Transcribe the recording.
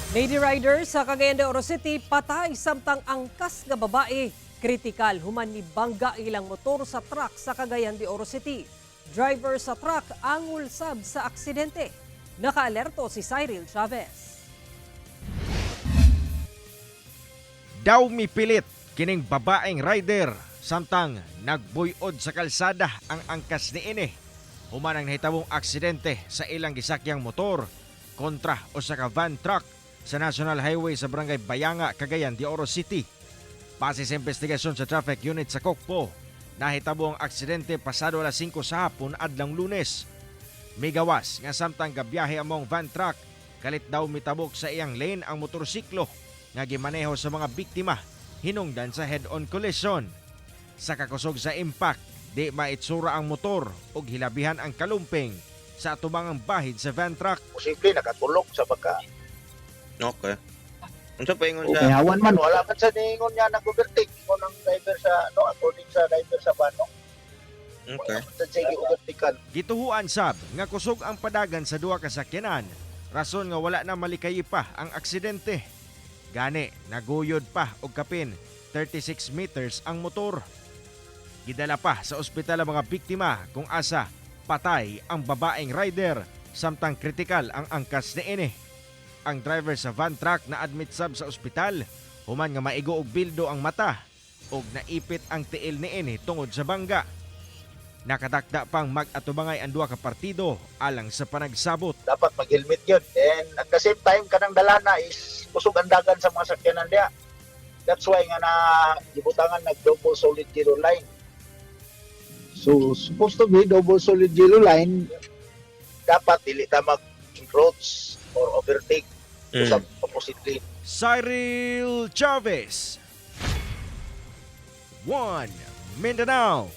Lady rider sa Cagayan de Oro City patay samtang angkas nga babae kritikal human ni bangga ilang motor sa truck sa Cagayan de Oro City. Driver sa truck angol sab sa aksidente. Nakaalerto si Cyril Chavez. Daw mipilit kining babaeng rider samtang nagbuyod sa kalsada ang angkas niini. Human ang nahitabong aksidente sa ilang gisakyang motor kontra usa ka van truck sa National Highway sa Barangay Bayanga, Cagayan de Oro City. Base sa investigasyon sa traffic unit sa Kokpo, nahitabo ang aksidente pasado alas 5 sa hapon adlang Lunes. Migawas nga samtang gabiyahe among van truck, kalit daw mitabok sa iyang lane ang motorsiklo nga gimaneho sa mga biktima hinungdan sa head-on collision. Sa kakusog sa impact, di maitsura ang motor ug hilabihan ang kalumping sa atubangang bahid sa van truck. Posible nakatulog sa baka. Okay. Unsa pa ingon Okay, sa hawan man wala man sa niingon niya nag overtake ingon ang driver sa no, according sa driver sa van, no. Okay. Wala man sa siya gi-overtakean. Gituhuan sab nga kusog ang padagan sa duha ka sakyanan, rason nga wala na malikayi pa ang aksidente. Gani, naguyod pa og kapin 36 meters ang motor. Gidala pa sa ospital ang mga biktima kung asa patay ang babaeng rider samtang kritikal ang angkas niini. Ang driver sa van truck na admit sab sa ospital human nga maigo og bildo ang mata ug naipit ang tiil niini tungod sa bangga. Nakatakda pang mag-atubangay ang duha ka partido alang sa panagsabot. Dapat mag-helmet yun. Then at the same time, kanang dalana is kusog ang dagan sa mga sakyanan diya. That's why nga na gibutangan nag double solid yellow line. So supposed to be double solid yellow line, dapat dili ta mag encroach or overtake sa opposite lane. Cyril Chavez. 1 Mindanao.